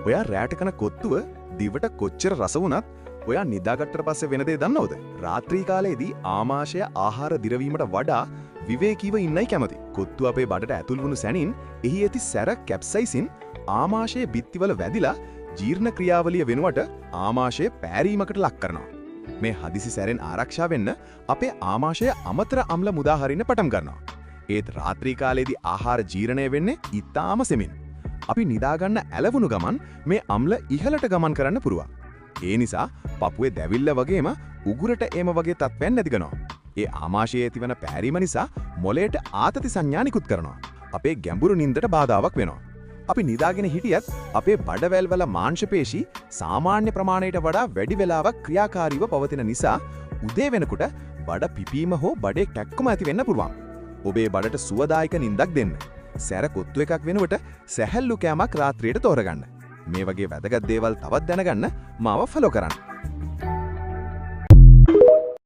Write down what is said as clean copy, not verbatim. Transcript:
ඔයා රෑට කන කොත්තුව දිවට කොච්චර රස වුණත් ඔයා නිදාගත්තට පස්සේ වෙන දේ දන්නවද? රාත්‍රී කාලයේදී ආමාශය ආහාර දිරවීමට වඩා විවේකීව ඉන්නයි කැමති. කොත්තුව අපේ බඩට ඇතුල් වුණු සැනින් එහි ඇති සැර කැප්සයිසින් ආමාශයේ බිත්තිවල වැදිලා ජීර්ණ ක්‍රියාවලිය වෙනුවට ආමාශය පෑරීමකට ලක් කරනවා. මේ හදිසි සැරෙන් ආරක්ෂා වෙන්න අපේ ආමාශය අමතර අම්ල මුදා හරින්න පටන් ගන්නවා. ඒත් රාත්‍රී කාලයේදී ආහාර ජීර්ණය වෙන්නේ ඉතාම සෙමින්. අපි නිදාගන්න ඇලවුණු ගමන් මේ අම්ල ඉහළට ගමන් කරන්න පුළුවන්. ඒ නිසා පපුවේ දැවිල්ල වගේම උගුරට ඒම වගේ තත්ත්වයන් ඇති කරනවා. ඒ ආමාශයේ ඇතිවන පෑරීම නිසා මොළයට ආතති සංඥා නිකුත් කරනවා. අපේ ගැඹුරු නින්දට බාධාවක් වෙනවා. අපි නිදාගෙන හිටියත් අපේ බඩවැල් වල මාංශ පේශි සාමාන්‍ය ප්‍රමාණයට වඩා වැඩි වෙලාවක් ක්‍රියාකාරීව පවතින නිසා උදේ වෙනකොට බඩ පිපීම හෝ බඩේ කැක්කුම ඇති වෙන්න පුළුවන්. ඔබේ බඩට සුවදායක නින්දක් දෙන්න. සැර කොත්තු එකක් වෙනුවට සැහැල්ලු කෑමක් රාත්‍රියට තෝරගන්න. මේ වගේ වැදගත් දේවල් තවත් දැනගන්න මාව ෆලෝ කරන්න.